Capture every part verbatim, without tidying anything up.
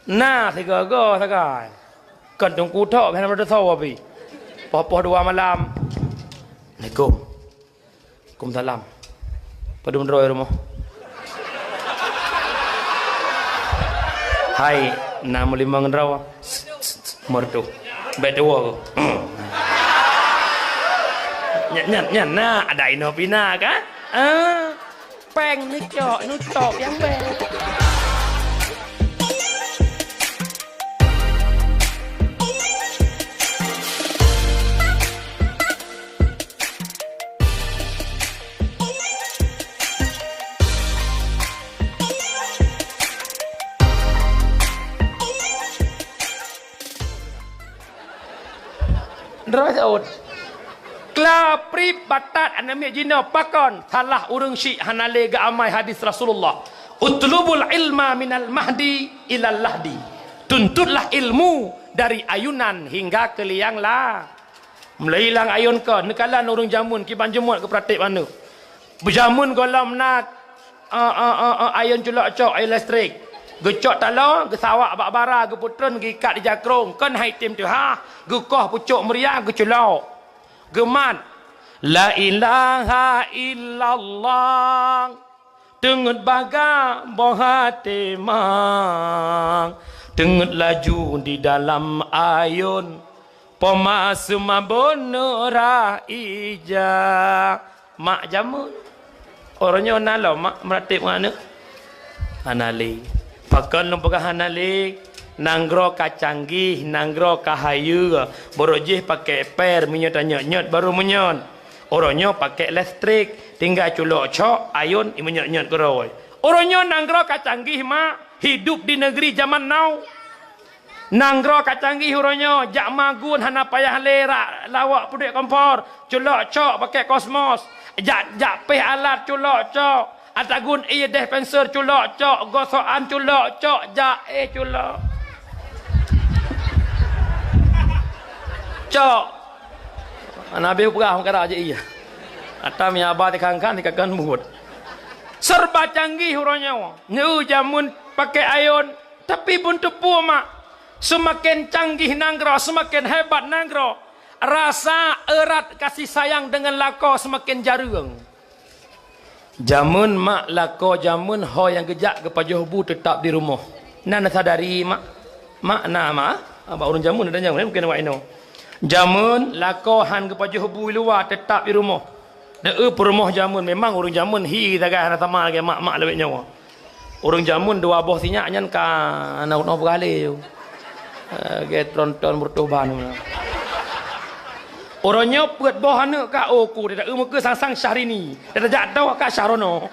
Na sigoe-goe sagai. Kon teungku thok, hana meudeusoe pih. Poh-poh dua malam. Assalamualaikum. Waalaikumsalam. Padum droe rumoh? Hai, na meulimong droe. Merdu. Bèk tuwoe. Nyan, nyan, nyan na, ada inoe pih na kan? Ah. Péng neucok, neucok nyang bèk. Droe saut. Kla prib batat aneuk miet jinoe pakon salah ureueng syiek hana lé geuamai hadis Rasulullah. "Utlubul ilma minal mahdi ilal lahdi." Tuntutlah ilmu dari ayunan hingga ke liang la-, mulai lam ayun kon, neukalon ureueng jameun kiban jeumot geupeuratéb aneuk. Beujameun gohlom na, eh, eh, eh, eh, ayun culok cok, ayun listrik. Geucok taloe, geusawak bak bara, geupeutreun, geuikat di jakrong, kon hai tem teuhah, geukoh pucok meuria, geuculok. Geumat, "La ilaha illallah." Teungeut baga boh até mang, teungeut laju di dalam ayun. Poma seumabon neurah ija. Mak jameun. Uroe nyoe na lom mak meuratéb ngon aneuk? Hana lé. Pakon lôn peugah hana lé? Nanggroe ka canggih, nanggroe ka hayeue. Barô jih pakai per, meunyoe tanyot-nyot barô meunyoe. Uroe nyoe pakai listrik, tinggai culok cok, ayun, imeunyot-nyot keudroe. Uroe nyoe nanggroe ka canggih mak, hidup di negeri zaman now. Nanggroe ka canggih uroe nyoe, jak magun hana payah lé rak lawok peuduek kompor, culok cok pakai kosmos, jak, jak péh alat culok cok, ata gun ié dispenser culok cok, gosokan culok cok, jak éh culok cok. Nabi peugah meukarat jih iya. Ata meunyo haba tikhan-khan, tikhan buet. Serba canggih uroe nyoe. Neu jameun pakai ayun, tapi buntue peue mak, seumaken canggih nanggroe, seumaken hebat nanggroe, rasa erat kasih sayang deungon lakoe seumaken jareueng. Jameun mak lakoe jameun ho nyang geujak geupajoh bu teutap di rumoh. Na neusadari mak? Mak na mak? Ah, bak ureueng jameun ada nyang mungken awak inoe. Jameun lakoe han geupajoh bu i luwa, teutap di rumoh. Deuh peurumoh jameun, memang ureueng jameun hi sagai hana sama lagèe mak-mak lawét nyoe. Ureueng jameun dua boh sinyak nyan ka na unoe beuralé. Eh, lagèe tron-tron meureutôh ban. Uroe nyoe peuet boh aneuk ka, oh, ku, teuka meukeue sang-sang Syahrini. Tajak dong ka Syahrono.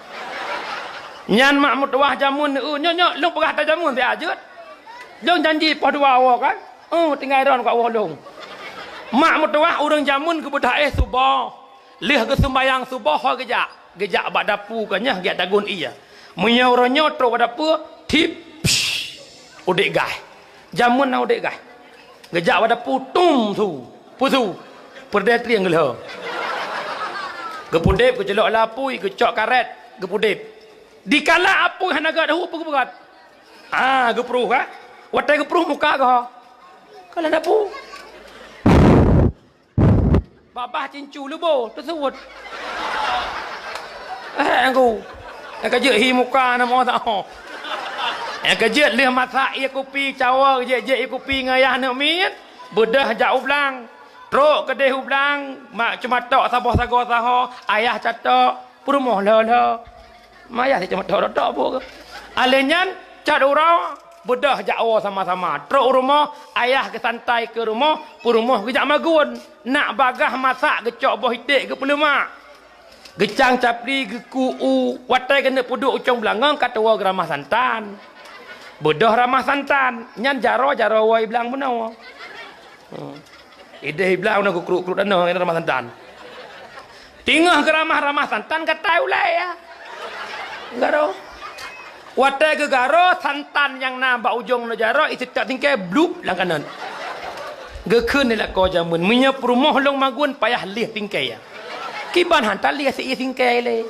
Nyan mak meutuwah jameun, eh, nyoe, nyoe, lôn peugah ata jameun siat jeuet. Lôn janji poh dua woe kan? Oh, tinggai droen ka woe lôn. Mak meutuwah ureueng jameun geubeudôh éh suboh. Lheueh geusumbayang suboh ho geujak. Geujak bak dapu ka nyoe geujak tagun ié. Meunyoe uroe nyoe trok bak dapu, tip, psh, udép gas. Jameun na udép gas. Geujak bak dapu, tum, su. Peue su? Peureudèe trieng geulhô. Geupudép, geuculok lam apui, geucok karét, geupudép. Dikala apui hana gét hu, peue geupeugöt? Ah, geupruh, eh? Watèe geupruh muka goh. Ka lam dapu. Babah cincu leubo teusuet. Eh, Teungku. Nyang keujeuet hi muka na mo tao. Nyang keujeuet lheueh masak ié kupi, cawa jeuet-jeuet ié kupi ngon ayah neuk miet, beudôh jak u blang. Trok keudeh u blang, mak ceumatok saboh sagoe saho, ayah catok, peurumoh lho-lho. Mayah cit cuma tok-tok bu. Alèh nyan, cat uroe, beudôh jak woe sama-sama. Trok u rumoh, ayah geusantai keu rumoh, peurumoh geujak magun. Nak bagaih masak geucok boh iték geupeuleumak. Geucang capli geuku u, watèe keuneuk peuduek ucong beulangong ka tuwoe geuramah santan. Beudôh ramah santan, nyan jaroe-jaroe woe i blang bunoe. Hmm. Ideh i blang na geukruk-kruk tanoh ngon ramah santan. Teungoh geuramah-ramah santan gatai ulèe ya. Garo. Watèe geugaro santan nyang na bak ujong neujaroe, iseutôt singkée blup lam kanan. Geukheun lé lakoe jameun, meunyoe peurumoh lôn magun payah lieh singkée ya. Kiban han talieh si ié singkée lé.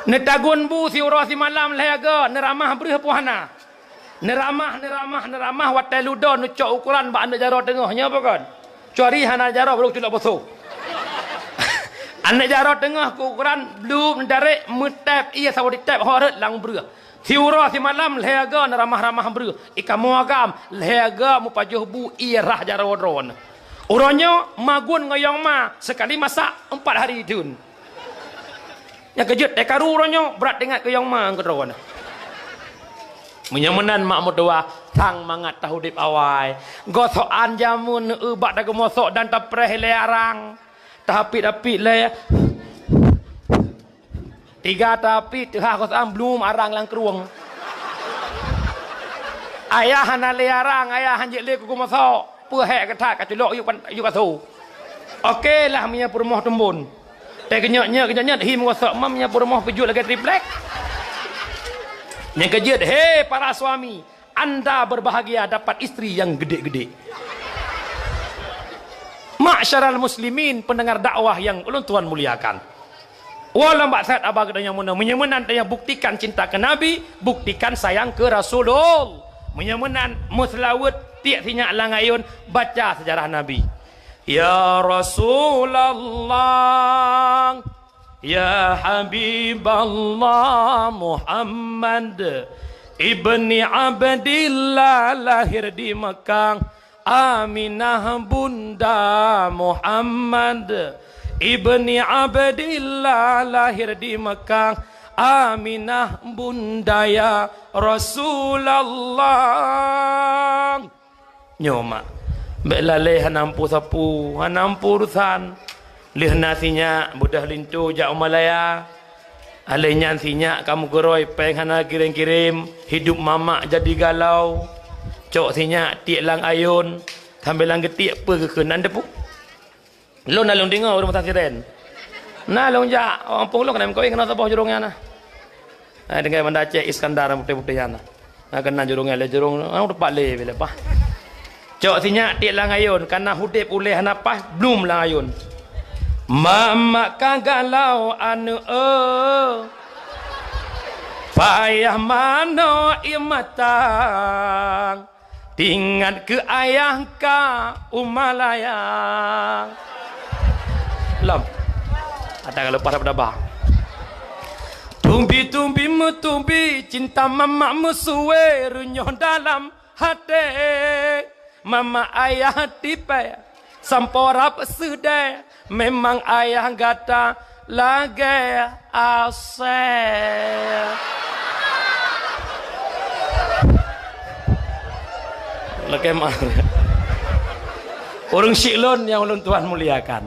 Neutagun bu siuroe simalam lhée go, neuramah breuh peue hana. Neuramah, neuramah, neuramah, watée ludo neucok ukoran bak aneuëk jaroe teungoh, nyoe bukon? Cuari hana jaroe, barô culok boso. Aneuëk jaroe teungoh keu ukoran, blub neudarek, meutép, ié saboh ditép, ho rhot lam breuh. Siuroe simalam lhée go neuramah-ramah breuh, ikamoe agam, lhée go meupajoh bu ié rhah jaroe droeneuh. Uroe nyoe magun ngon yong ma, seukali masak, empat hari theun. Nyang keujeuet, teukaru uroe nyoe brat teuingat keu yong ma keudroe na. Meunyoe meunan mak meutuwah, sang mangat taudeb awai. Gosokan jameun, eu, bak tageumosok dan tapreh lé arang. Tahapit-hapit lé. Tiga tahapit, teuhah gosokan, blum arang lam krueng. Ayah hana lé arang, ayah hanjeuet lé keu geumosok. Peue hék keu that ka culok yue pan-, yue kaso. Oke lah meunyoe peurumoh teumbon. Teukenyot-nyot, kenyot-nyot, hi meugosok mam nyang peurumoh peujeuet lagée triplek. Nyang keujeuet, he para suami, anda berbahagia dapat istri yang gede-gede. Ma'asyiral muslimin, pendengar dakwah yang ulôn tuan muliakan. Walau bak that aba geutanyoe meunan, meunyoe meunan tanyoe buktikan cinta ke Nabi, buktikan sayang ke Rasulul. Meunyoe meunan, meuseulaweuet tiek sinyak lam ayôn, baca sejarah Nabi. Ya Rasulullah, ya Habiballah Muhammad ibni Abdillah lahir di Mekah, Aminah bunda Muhammad ibni Abdillah lahir di Mekah, Aminah bunda ya Rasulullah. Nyoe mak, bék lalée hana ampu sapu, hana ampu urusan. Lheueh na sinyak, beudôh linto jak u Malaya. Alée nyan sinyak ka meugeurôi, péng hana kirém-kirém, hidup mamak jadi galau. Cok sinyak tiek lam ayôn, sambilan geutiek peue geukheun nan deupeu. Lôn na lôn deungoe ureuëng meusajan sirén. Na lôn jak, ureuëng gampông lôn keuneuk meukawen keunan saboh jurông nyan na. Hai, deungoe Banda Aceh Iskandar putéh-putéh nyan na. Na keunan jurông nyan lé jurông, na teumpat lé bilé paih. Cok sinyak tiek lam ayôn, kana udeb ulée hana paih, blum lam ayôn. Mamak ka galau aneuëk eu. Payah manoe ié matang. Tingat keu ayah ka u Malaya. Lom. Ada kalau para peudaba. Tumbi-tumbi meutumbi, cinta mamak meusuwe, reunyoh dalam até. Mamak ayah tipée, sampoe rab seudée, memang ayah gata lagée asée. Lagée ma-, ureuëng syiek lôn nyang ulôn tuan muliakan.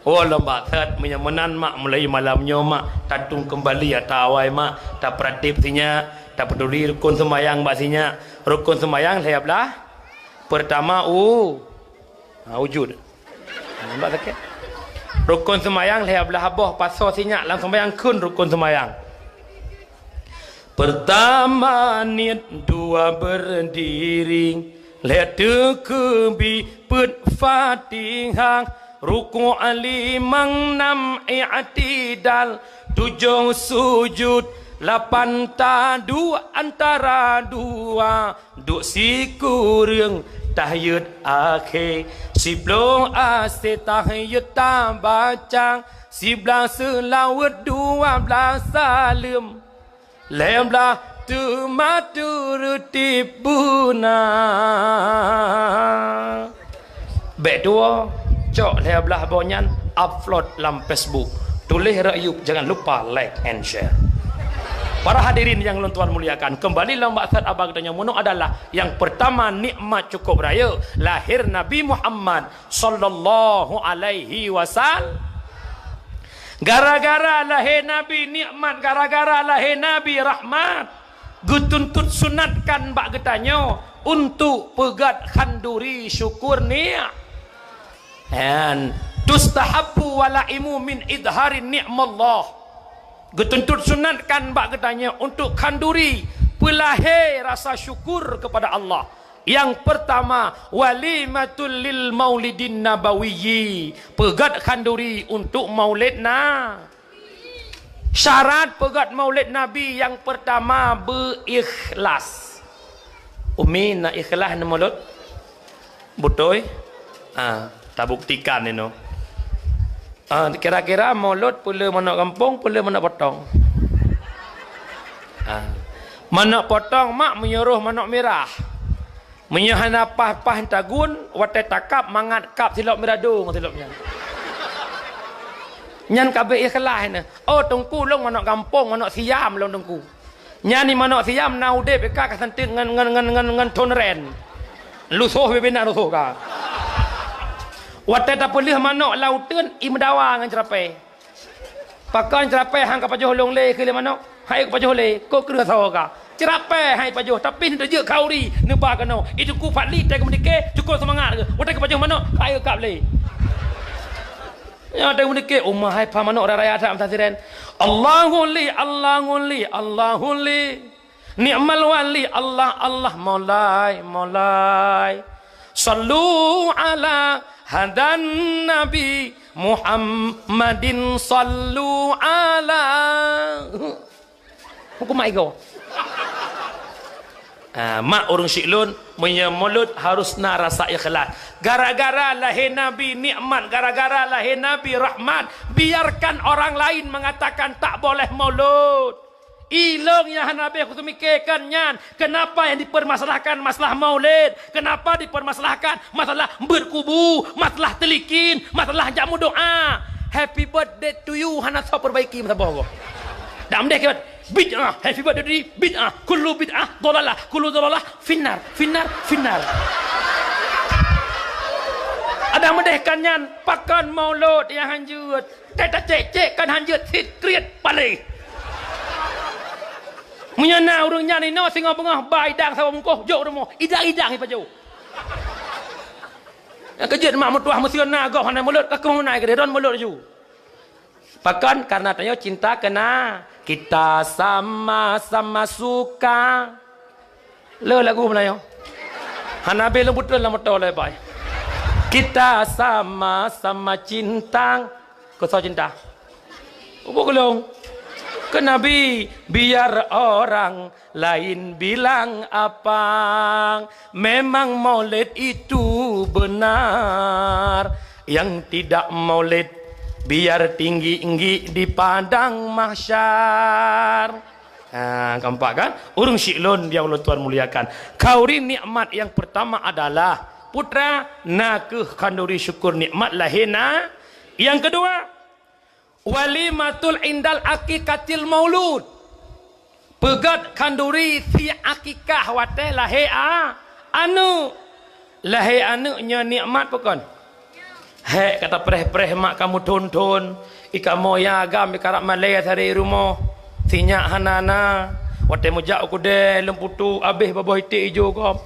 Oh, lom bak that, meunyoe meunan mak, mulai malam nyoe mak, tatung keumbali ata awai mak, tapeuratéb sinyak, tapeuduli rukon seumayang bak sinyak. Rukon seumayang lhée blah. Peurtama u-, ha, ujud. Ha, nampak sakét? Rukon seumayang lhée blah boh, pasoe sinyak lam seumayang kheun rukon seumayang. Peurtama niet, dua berdiri, lhée teukeubi, peuet Fatihah, rukuk limong, nam i'tidal, tujoh sujud, lapan taduek antara dua, duek sikureueng tahiyat akhé, siploh asoe tahiyat tabaca, siblaih seulaweuet, dua blaih saleuem. Lhée blaih teuma teureutib beuna. Bék tuwoe, cok lhée blaih boh nyan, upload lam Facebook. Tuléh rakyueb, jangan lupa like and share. Para hadirin yang lôn tuan muliakan, keumbali lam maksad abang geutanyoe meunoe adalah yang pertama nikmat cukup raya, lahir Nabi Muhammad sallallahu alaihi wasal-, gara-gara lahé Nabi nikmat, gara-gara lahé Nabi rahmat, geutuntot sunatkan bak geutanyoe untuk peugét khanduri syukur ni-, an, tustahabbu walaimu min idhari ni'mallah. Geutuntot sunatkan bak geutanyoe untuk khanduri peulahé rasa syukur kepada Allah. Yang pertama, walimatul lil maulidin nabawiyyi, peugét khanduri untuk maulid na-, Syarat peugét Maulid Nabi nyang peurtama beu-ikhlas. Umi, na ikhlas neumulod? Beutôi? Ah, tabuktikan inoe. Ah, kira-kira mulod peue le manok gampông, peue le manok potong? Ah. Manok potong mak meunyoe manok mirah. Meunyoe hana paih-paih tagun, watée takab mangat kab silop mirado ngon silop nyan. Nyan ka beu ikhlas nyan. Oh, teungku, lôn manok gampông, manok siam lôn, teungku. Nyan ni manok siam na udeb ka, ka santeuk ngon, ngon, ngon, ngon, ngon thon ren. Lusoh bibina lusoh ka. Watée tapeuleueh manok lam uteuen, imeudawa ngon ceurapée. Pakon ceurapée han ka pajoh lôn lé keu lé manok? Hai ka pajoh lé, kok kreueh sawoe ka. Ceurapée hai pajoh, tapi neujeuet khauri neuba keunoe. Itu ku Fadli teuka meudike, cukop seumangat geuh. Watée ka pajoh manok, hai kab lé. Nyan teuka meudike, uma hai pha manok raya that meusajan. Allahu li, Allahu li, Allahu li. Ni'mal wali, Allah, Allah, maulai, maulai. Sallu ala hadan nabi Muhammadin, sallu ala. Hukum mak igo. Ah, mak ureuëng syiek lôn, meunyoe mulod harus na rasa ikhlas. Gara-gara lahé Nabi nikmat, gara-gara lahé Nabi rahmat, biarkan orang lain mengatakan tak boleh mulod. Ilong nyang hana habéh kuseumikekan nyan, kenapa yang dipermasalahkan masalah maulid? Kenapa dipermasalahkan masalah beuet kubu, masalah teulikin, masalah jak meudoa? Happy birthday to you hana soe perbaiki meusaboh goh. Dak meudah kiban bid'ah, happy birthday to you, bid'ah, kullu bid'ah dolalah, kullu dolalah finnar, finnar, finnar. Ada meudah kan nyan, pakon maulud nyang hanjeuet. Tét tacék-cék kan hanjeuet sit kriet paléh. Meunyoe na ureuëng nyan inoe singoh beungoh ba idang saboh bungkôh jok rumoh, idang-idang ipajoh. Nyang keujeuet mak meutuah meusieun na gob hana mulod, ka keuh meunai keudeh ron mulod laju. Pakon? Karena tanyoe cinta keu na, kita sama-sama suka. Le lagu Melayu. Hana habéh lôn beutôi lam moto le bai. Kita sama-sama cinta. Keu soe cinta? Ubak gulong. Keu Nabi, biar orang lain bilang apa. Memang maulid itu benar. Yang tidak maulid, biar tinggi-tinggi di padang mahsyar. Ha, keempat kan? Ureuëng syiek lôn nyang ulôn tuan muliakan. Khauri nikmat yang pertama adalah putra, na keuh khanduri syukur nikmat lahé na. Yang kedua, walimatul indal aqiqatil maulud. Peugét khanduri si akikah watée lahé a, aneuëk. Lahé aneuëk nyoe nikmat pakon? Hék ka tapreh-preh mak kamoe thon-thon, i kamoe nyang agam i karab malée sabe rumoh, sinyak hana na. Watée meujak u keudée lôn putôh, abéh babah iték ijo gob.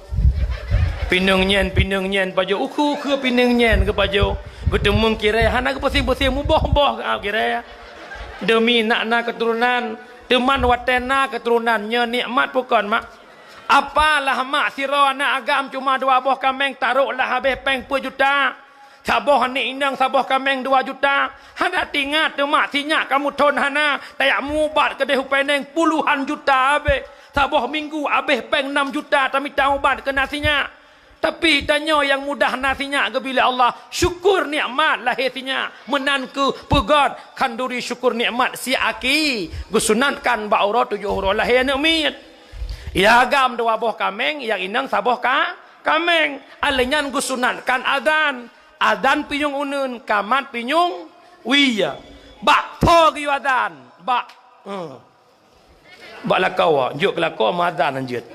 Pineung nyan, pineung nyan pajoh, ukeue-ukeue pineung nyan geupajoh. Geuteumeung kirée hana geupeusieng-peusieng, muboh-boh geuab kirée. Deumi nak na keuturonan, teuman watée na keuturonan nyoe nikmat pakon mak? Apalah mak sidroe aneuëk agam cuma dua boh kaméng tarok lah habéh péng peuet juta. Saboh aneuëk inong saboh kaméng dua juta. Hana teuingat teuh mak sinyak kamoe thon hana, tajak mubat keudeh u Peneng puluhan juta habéh. Saboh minggu habéh péng enam juta tamita ubat keu na sinyak. Tapi tanyoe nyang mudah na sinyak geubri lé Allah, syukur nikmat lahé sinyak. Meunan keuh peugét khanduri syukur nikmat si aki geusunatkan bak uroe tujoh uroe lahé aneuëk miet. Nyang agam dua boh kaméng, nyang inong saboh ka, kaméng. Alheuh nyan geusunatkan azan. Azan pinyueng uneuen, kamat pinyueng wie. Bak tho geuyue azan, bak, eh, bak lakoe, jok keu lakoe meuazan hanjeuet.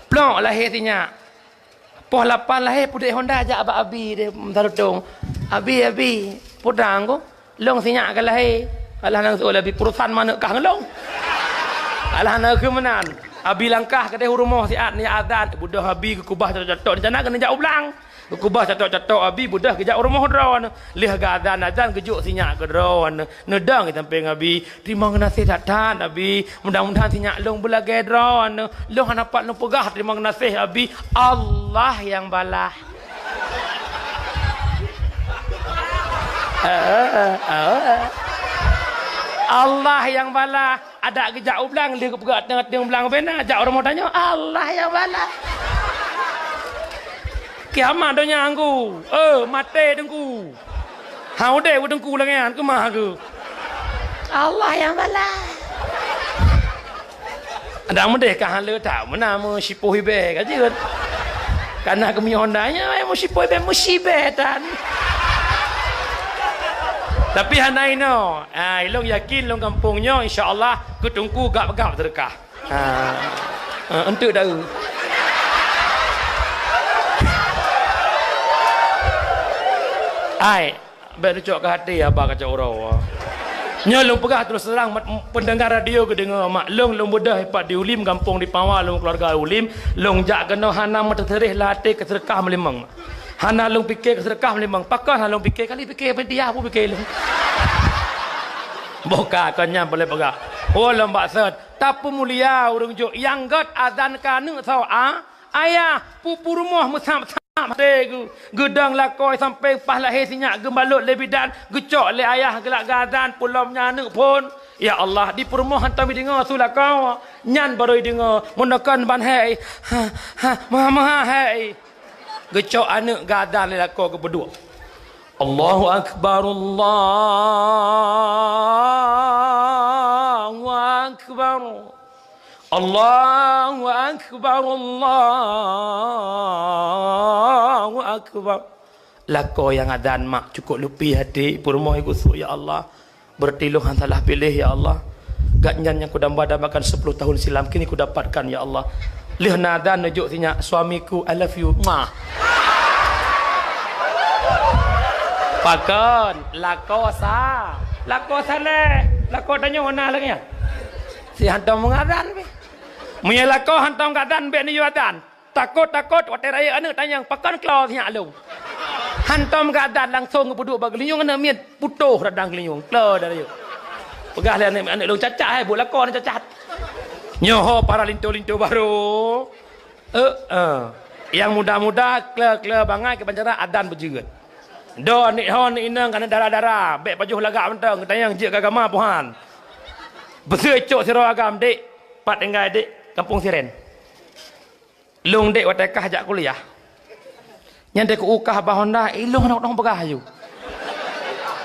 Plok lahé sinyak. Poh lapan lahé pudek honda jak bak abi deh meutarutong. Abi, abi, peue dang ko? Lôn sinyak ka lahé. Alah nang seuoh lé abi, peurusan manök kah ngon lôn. Alah na keuh meunan. Abi langkah keudeh u rumoh siat neujak azan. Beudôh abi geukubah catok-catok, rencana keuneuk jak u blang. Geukubah catok-catok abi, beudôh geujak u rumoh droeneuh. Lheueh geuazan-azan geujok sinyak keu droeneuh. Neudong i sampéng abi, "Teurimong geunaséh that-that, Abi. Mudah-mudahan sinyak lôn beulagée droeneuh. Lôn hana pat lôn peugah teurimong geunaséh, Abi. Allah nyang balah." Allah nyang balah. Adak geujak u blang, lheueh geupeugah ateueng-ateueng blang bena, jak u rumoh tanyoe, Allah nyang balah. Kiamat donya anggu, eh, maté teungku. Ha, udeb teungku lagèe nyan, keumah keuh. Allah nyang balah. Adak meudeh ka hana le that, meunan meusipoh ibèe ka jeuet. Kana geumiyueb Honda nyan, eh, meusipoh ibèe, musibèe tan. Tapi hana inoe. Ah, ilôn yakin lôn gampông nyoe, insya Allah, keu teungku gab-gab seudeukah. Ah, ah, enteuk dah. Ai, bèk neucok keu até haba kacok uroe. Nyoe lôn peugah terus terang, mat-, pendengar radio geudeungoe, mak lôn, lôn beudôh ipat di Ulim, gampông di Pawa, lôn keuluwarga Ulim, lôn jak keunoe hana meuteuseureh lam até keu seudeukah meulimong. Hana lôn pike keu seudeukah meulimong. Pakon hana lôn pike, kali pike media, peue pike lôn. Boh ka, kon nyan boleh peugah. Oh, lôn bak sot. Tapeumulia ureueng jok nyang gèt azan keu aneuk soe, a? Ayah, pu-, purumoh meusab-sab até geu-, geudong lakoe sampoe paih lahé sinyak geubalot lé bidan, geucok lé ayah geulak geuazan, peulom nyan aneuk phôn. Ya Allah, di purumoh hantom jideungoe su lakoe, nyan barô jideungoe, meunoe kon ban hai, ha, ha, meuha-meuha hai. Geucok aneuk geuazan lé lakoe geupeuduek. Allahu Akbar, Allahu Akbar. Allahu Akbar, Allahu Akbar. Lakoe nyang azan mak cukôp leupie até, peurumoh geusu, ya Allah. Berarti lôn han salah piléh, ya Allah. Gobnyan nyang kudamba-dambakan sepuluh tahun silam, kini kudapatkan, ya Allah. Lheueh na azan neujok sinyak, "Suamiku, I love you." Mwah. Pakon? Lakoe sa-, lakoe saleh. Lakoe tanyoe na lagèe nyan. Si hantom meungazan pih. Meunyoe lakoe hantom geuazan, bèk neuyue azan. Takot-takot watèe rayeuk aneuk tanyong, "Pakon klo sinyak lôn?" Hantom geuazan langsong geupeuduek bak geulinyueng aneuk miet, putôh radang geulinyueng. Klo dah rayeuk. Peugah lé aneuk, "Aneuk lôn cacat hai, buet lakoe neuh cacat." Nyoe ho para linto-linto barô. Eh, eh. Nyang muda-muda, kle-kle bangai keu bancara adan beujeuet. Do aneuk ho aneuk inong ka na dara-dara, bèk pajoh lagak mantong, geutanyong jeuet keu agama pohan. Beuseucok sidroe agam, "Dek, pat tinggai dek?" "Gampông Siren." "Lôn dek watèe kah jak kuliah. Nyan dek keu ukah bah Honda, ilôn hana kutong peugah aju.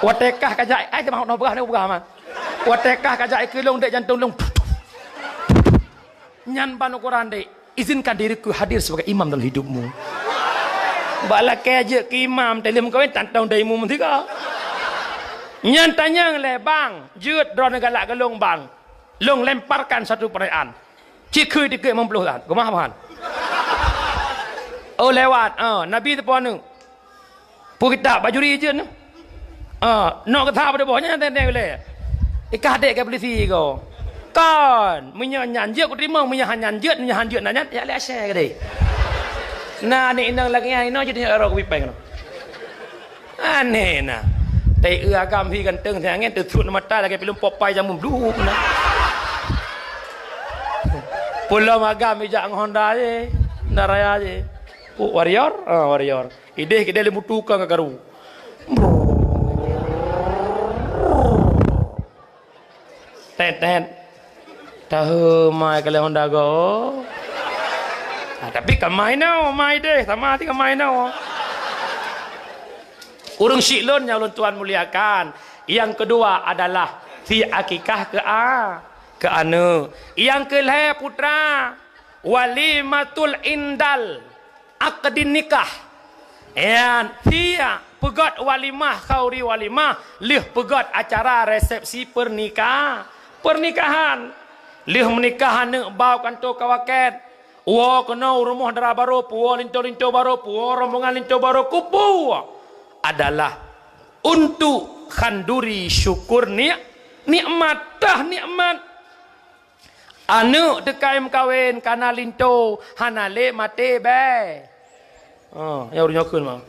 Watèe kah ka jak, ai teuma kutong peugah, hana kupeugah ma. Watèe kah ka jak ikeue lôn dek jantong lôn. Nyan ban ukoran dek, izinkan diriku hadir sebagai imam dalam hidupmu." Bak lakèe jeuet keu imam, teuh lheuh meukawen tantong daimu meusigoe. Nyan tanyong lé bang, jeuet droeneuh galak keu lôn bang. Lôn lemparkan satu pertanyaan. Cit kheun dikeue limong ploh that. Keumah, Tuhan? Oh, lewat. Ah, Nabi teupeue aneuk. Peue kitab bajuri jeuet nyoe? Ah, nok keu that pada boh nyan teng-teng ulèe. Ikah dek keu polisi ko. Kon, meunyoe nyan jeuet kuteurimong, meunyoe han nyan jeuet, meunyoe han jeuet na nyan, jak lé asèe keudeh. Na aneuk inong lagèe nyan, inoe jeuet nyoe aro keu bipèng nyoe. Aneh na. Tai eu agam hi ganteng siangén teusuet mata lagèe filem Popeye jameun bluek na. Peulom agam ijak ngon Honda je, Honda Raya je. Oh, Warrior? Ah, Warrior. Ideh kideh lé mutu ka ngakaru. Tet, tet. Tahu mai kalian Honda go. Nah, tapi ka mai nyoe, mai deh, sama ti ka mai nyoe. Ureueng syiek lôn nyang lôn tuan muliakan. Yang kedua adalah si akikah ke a, ke aneuk. Yang kelhèe putra, walimatul indal akdin nikah. Nyan, siap peugöt walimah, khauri walimah, lheueh peugöt acara resepsi pernika-, pernikahan. Lheueh meunikah aneuk bak kantô kawakét, woe keunoe u rumoh dara barô, puwoe linto-linto barô, puwoe rombongan linto barô, kupeue adalah untuk khanduri syukur ni-, nikmat, tah nikmat. Aneuk teuka meukawen, kana linto, hana lé maté bèe. Oh, nyang ureueng nyoe kheun mah.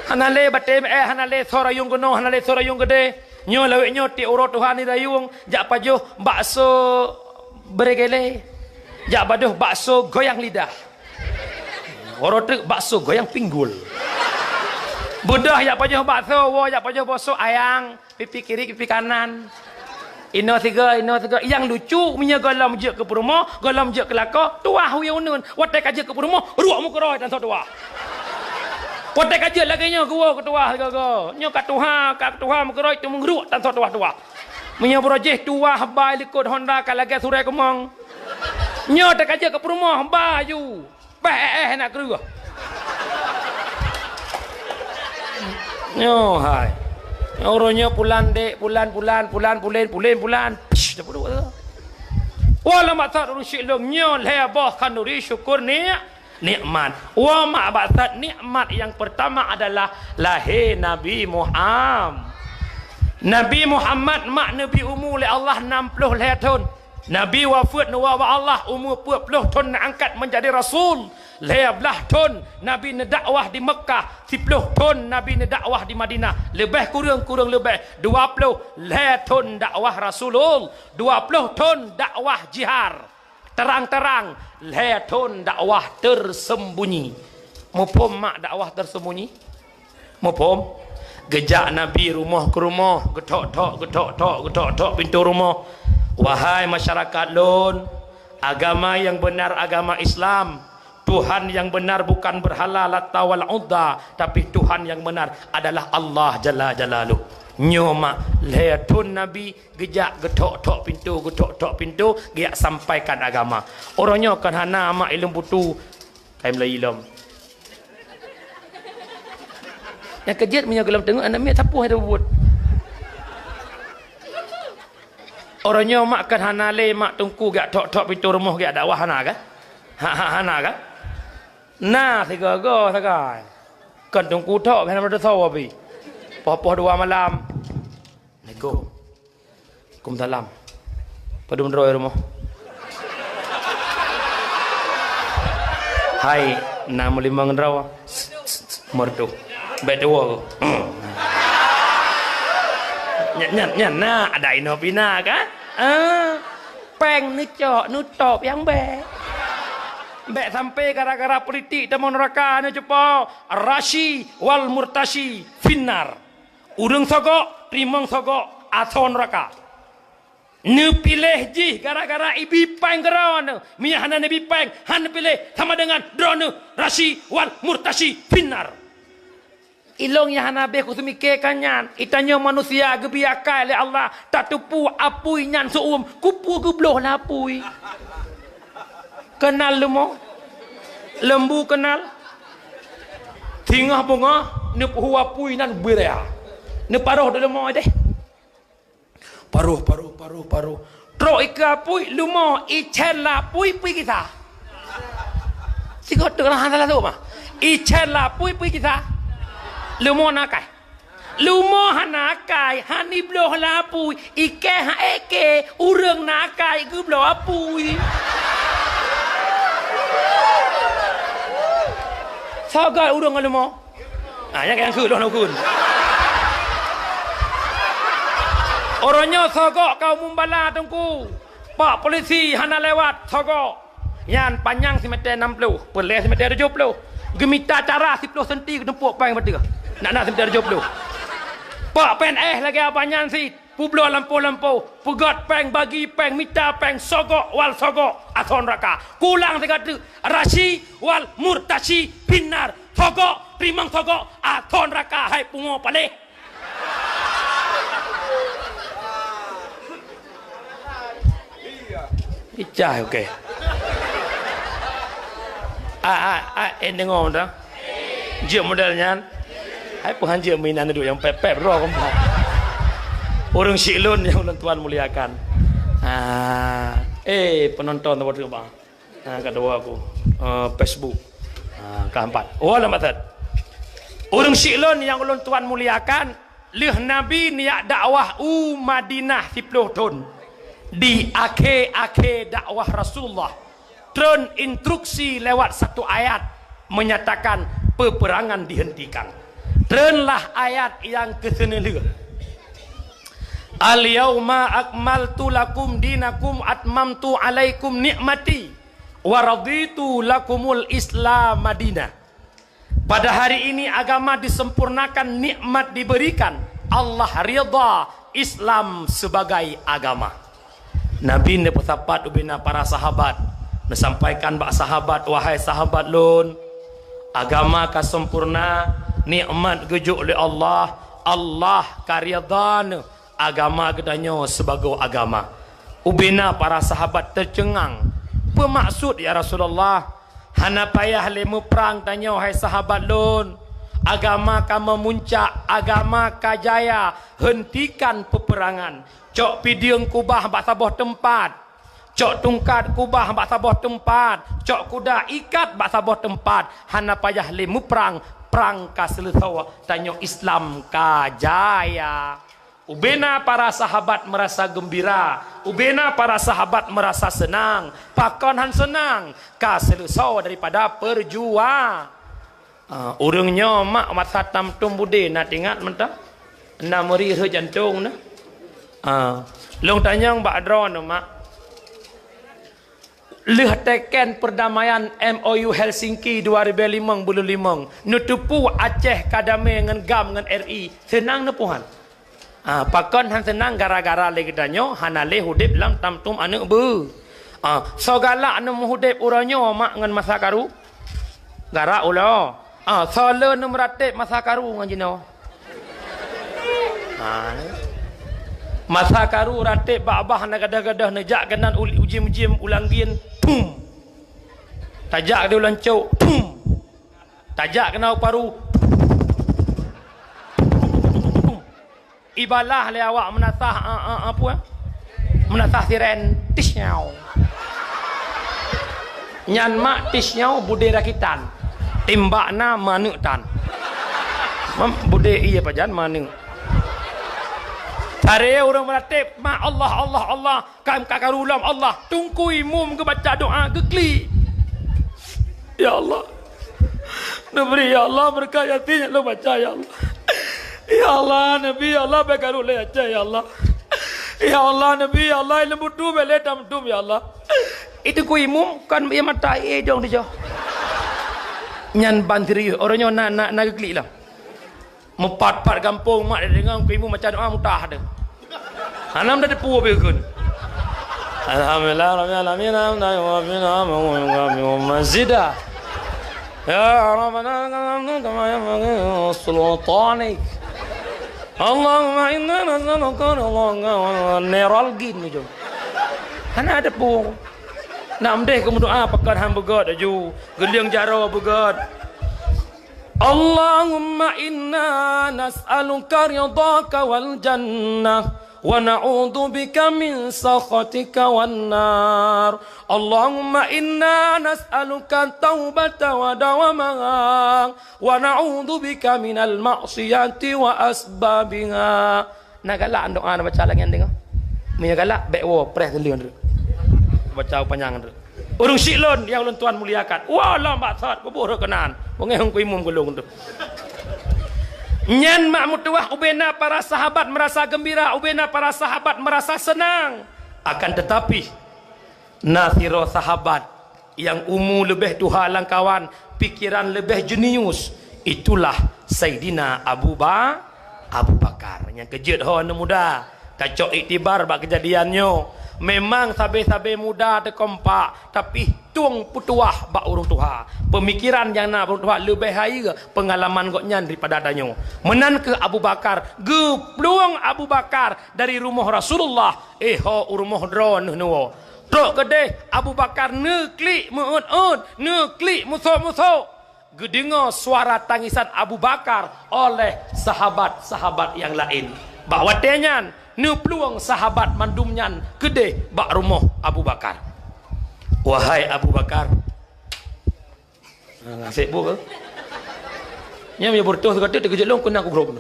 Hana lé maté bèe, hana lé soe rayueng keunoe, hana lé soe rayueng keudeh. Nyoe lawét nyoe tiep uroe tuha ni rayueng, jak pajoh bakso beregele. Jak pajoh bakso goyang lidah. Uroe teuk bakso goyang pinggul. Beudôh jak pajoh bakso, woe jak pajoh bakso ayang. Pipi kiri, pipi kanan. Inoe sigoe, inoe sigoe. Nyang lucu, meunyoe gohlom jeuet keu peurumoh, gohlom jeuet keu lakoe, tuwah uyueng uneuen. Watèe ka jeuet keu peurumoh, ruek meukeurôi tan soe tuwah. Watèe ka jeuet lagèe nyoe geuwoe keu tuwah sigoe-goe. Nyoe ka tuha, ka tuha meukeurôi, teuma ruek tan soe tuwah-tuwah. Meunyoe baroe jih tuwah bai likot Honda ka lagèe surée keumong. Nyoe teuka jeuet keu peurumoh, ba aju. Beh, eh, eh, nak keureuh. Nyoe hai. Uroe nyoe pulan dek, pulan, pulan, pulan, pulen, pulen, pulan. Psh, dah puluh tu. Wala maksud ureueng syiek lôn nyoe lhèe boh khanduri syukur ni nikmat. Wa ma ba'sat nikmat yang pertama adalah lahé Nabi Muhammad. Nabi Muhammad mak neubri umu lé Allah nam ploh lhèe thon. Nabi wafeuet neuwoe bak Allah umu peuet ploh thon neuangkat menjadi rasul. Lhèe blaih thon Nabi neudakwah di Mekkah, siploh thon Nabi neudakwah di Madinah. Leubeh kureueng, kureueng leubeh dua ploh lhèe thon dakwah Rasulul, dua ploh thon dakwah jihar. Terang-terang, lhèe thon dakwah tersembunyi. Muphom mak dakwah tersembunyi? Muphom? Geujak Nabi rumoh keu rumoh, geuthok-thok, geuthok-thok, geuthok-thok pintoe rumoh. Wahai masyarakat lôn, agama nyang beunar agama Islam. Tuhan nyang beunar bukan berhala Lata wal Uzza, tapi Tuhan nyang beunar adalah Allah Jalla Jalaluh. Nyoe mak lhèe thon Nabi geujak geuthok-thok pintoe, geuthok-thok pintoe, geujak sampaikan agama. Uroe nyoe kon hana mak ilôn putu, kai meulayi lom. Nyang keujeuet meunyoe gohlom teungeut aneuk miet sapeue hai buet. Uroe nyoe mak kon hana lé mak teungku geujak thok-thok pintoe rumoh geujak dakwah hana kan? Ha, ha, hana kan? Na sigoe-goe sagai. Kon teungku thok hana meudesya pih. Poh-poh dua malam. Assalamualaikum. Waalaikumsalam. Padum droe rumoh? Hai, na meulimong droe. Merdu. Bèk tuwo. Hmm. Nyan, nyan, nyan na ada inoe pih na kan? Ah. Péng neucok, neutôp nyang bèk. Bèk sampai gara-gara politik tamong neuraka neucupo. Rashi wal murtashi finnar. Ureueng sogok, teurimong sogok, asoe neuraka. Neupiléh jih gara-gara ibi péng keudroe neuh. Meunyo hana neubi péng, han neupiléh sama dengan droeneuh rashi wal murtashi finnar. Ilôn nyang hana abéh kuseumike ka nyan. Itanyoe manusia geubi akai lé Allah, tateupeue apui nyan seu-uem, kupeue geubloh lé apui. Keunal leumo? Leumbu keunal? Singoh beungoh neupeuhu apui nan beurea. Neuparoh di leumo deh. Paroh, paroh, paroh, paroh. Trok ikeue apui, leumo, icen lapui pui gisa. Sigoe teuk lah hana lalu mah. Icen lapui pui gisa. Leumo na akai. Leumo hana akai, han ibloh lapui. Ikei ha eke, ureueng na akai geubloh apui. Sagai ureueng ngon leumo. Ah, nyang nyang keu lôn ukun. Uroe nyoe sogok ka umum bala teungku. Pak polisi hana lewat sogok. Nyan panyang simètè nam ploh, peuleh simètè tujoh ploh. Geumita cara siploh senti geutumpok péng bateuh. Nak na simètè tujoh ploh. Pak P N S lagèe abah nyan sit. Peubloe lampôh-lampôh, peugöt péng, bagi péng, mita péng, sogok wal sogok, asoe neuraka. Kulang sigoe teuk, rashi wal murtashi finnar. Sogok, teurimong sogok, asoe neuraka hai pungo paléh. Icah, okey. Ah, ah, ah, eh, deungö dah. Jeuet model nyan. Hai peuhan jeuet meuinan duek nyang pép-pép droe kompak. Ureueng syiek lôn nyang ulôn tuan muliakan. Ah, eh, penonton tempat tu, bang. Ah, kedua aku, eh, Facebook. Ah, keempat. Oh, lambat that. Ureueng syiek lôn nyang ulôn tuan muliakan, lheueh Nabi neujak dakwah u Madinah siploh thon. Di akhé-akhé dakwah Rasulullah, treun instruksi lewat satu ayat menyatakan peperangan dihentikan. Treunlah ayat nyang keuseuneulheueh. "Al-yauma akmaltu lakum dinakum atmamtu alaikum ni'mati wa raditu lakumul Islam madina." Pada hari ini agama disempurnakan, nikmat diberikan, Allah ridha, Islam sebagai agama. Nabi neupeusapat ubena para sahabat, neusampaikan bak sahabat, "Wahai sahabat lôn, agama ka sempurna, nikmat geujok lé Allah, Allah ka ridha neuh agama geutanyoe sibagoe agama." Ubena para sahabat teuceungang, "Peue maksud, ya Rasulullah?" "Hana payah lé muprang tanyoe, hai sahabat lôn. Agama ka meumuncak, agama ka jaya. Heuntikan peupeurangan. Cok pideung kubah bak saboh teumpat. Cok tungkat kubah bak saboh teumpat. Cok kuda ikat bak saboh teumpat. Hana payah lé muprang, prang ka seuleusoe, tanyoe Islam ka jaya." Ubena para sahabat meurasa geumbira, ubena para sahabat meurasa seunang. Pakon han seunang? Ka seuleusoe daripada peurjuang. Ah, ureuëng nyoe mak masa tam-tum budé na teuingat mantong? Na meuri rhot jantong na? Ah, lôn tanyong bak droeneuh mak. Lheueh teken perdamaian M O U Helsinki dua ribu limong buleuen limong, neuteupeue Aceh ka damé ngon GAM ngon R I, seunang neupeuhan? Ah, pakon han seunang? Gara-gara lé geutanyoe hana lé udeb lam tam-tum aneuëk beu. Ah, soe galak neumeuudeb uroe nyoe mak ngon masa karu? Gara ulo. Ah, soe le neumeuratéb masa karu ngon jinoe? Ah, masa karu ratéb bak babah na gadôh-gadôh neujak keunan u-, ujiem-ujiem u Langgien, pum. Tajak di u Lancok, pum. Tajak keunan u Paru. Ibalah lé awak meunasah, a, a, a, peue? Meunasah siren, tisnyau. Nyan mak tisnyau budé rakitan. Timbak na maneuëk tan. Mam, budé ié pajan maneuëk. Tare ureuëng meuratéb, mak Allah, Allah, Allah. Kan ka karu lom Allah, Teungku Imum geubaca doa geuklik. Ya Allah. Neubri ya Allah beureukat Yasin nyang lôn baca ya Allah. Ya Allah, Nabi ya Allah, bèk karu lé Aceh ya Allah. Ya Allah, Nabi ya Allah, ileuem butu bèk lé tam-tum ya Allah. Itu Teungku Imum kan ia mata idong dijak. Nyan ban serius, orang nyoe na, na, na geuklik lah. Meupat-pat gampông mak deungon Teungku Imum maca doa mutah deh. Hana meuteupeu beukon. Alhamdulillah rabbil alamin, hamdan yuwafi ni'amahu wa yukafi mazidah. Ya Rabbana lakal hamdu kama yanbaghi li sultanik. Allahumma inna nas'aluka ridhaka wa neuralgin ujong. Hana teupeu. Nak mdeh keu meudoa pakon han beugöt laju. Geulieng jaroe beugöt. Allahumma inna nas'aluka ridhaka wal jannah, wa na'udzubika min sakhatika wan nar. Allahumma inna nas'aluka taubata wa dawamaha, wa na'udzubika minal ma'siyati wa asbabiha. Na galak doa na baca lagée nyan deungoe. Meunyoe galak, bék woe preh teuleueng teuk. Baca panyang teuk. Ureuëng syiek lôn nyang ulôn tuan muliakan. Wah, lom bak that kuboh rot keunan. Beungéh Teungku Imum gulong tu. Nyan mak meutuwah ubena para sahabat meurasa geumbira, ubena para sahabat meurasa seunang. Akan teutapi, na sidroe sahabat nyang umu leubeh tuha lam kawan, pikeran leubeh jenius, itulah Saidina Abu Ba-, Abu Bakar. Nyang keujeuet ho aneuk muda, tacok iktibar bak keujadian nyoe. Memang sabe-sabe muda teukompak, tapi tueng peutuwah bak ureuëng tuha. Peumikiran nyang na ureuëng tuha leubeh hayeue peungalaman gobnyan daripada tanyoe. Meunan kheueh Abu Bakar, geuplueng Abu Bakar dari rumoh Rasulullah, eh ho u rumoh droeneuh neuwoe. Trok keudeh Abu Bakar neuklik meu-ôt-ôt, neuklik musôk-musôk. Geudeungoe suara tangisan Abu Bakar oleh sahabat-sahabat nyang laén. Bak watée nyan, neuplueng sahabat mandum nyan keudeh bak rumoh Abu Bakar. Wahai Abu Bakar, ah, sek bu ke? Nyam ya bertoh kata terkejut long kena aku grob.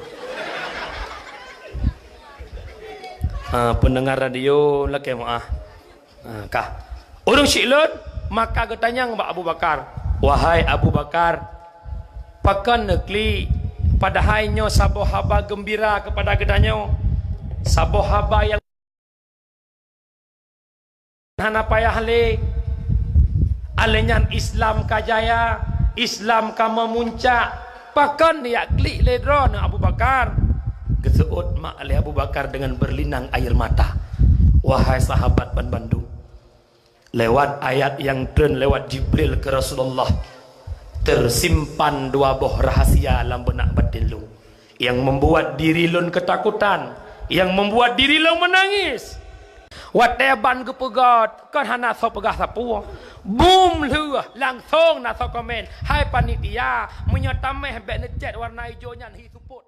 Ah, pendengar radio lakée meuah. Ha, kah. Ureuëng syiek lôn maka geutanyong bak Abu Bakar, "Wahai Abu Bakar, pakon neuklik, padahai nyoe saboh haba geumbira keupada geutanyoe, saboh haba nyang hana payah lé. Alèh nyan Islam ka jaya, Islam ka meumuncak. Pakon neujak klik lé droeneuh Abu Bakar?" Geuseuôt mak lé Abu Bakar dengan berlinang air mata. Wahai sahabat ban bandum, lewat ayat nyang treun lewat Jibril keu Rasulullah, tersimpan dua boh rahasia lam beunak batin lôn, yang membuat diri lôn ketakutan, yang membuat diri lôn menangis. Watée ban geupeugét, kon hana soe peugah sapeue. Bum lheueh, langsong na soe komen, "Hai panitia, meunyoe taméh bék neucét warna ijo nyan hi seupôt."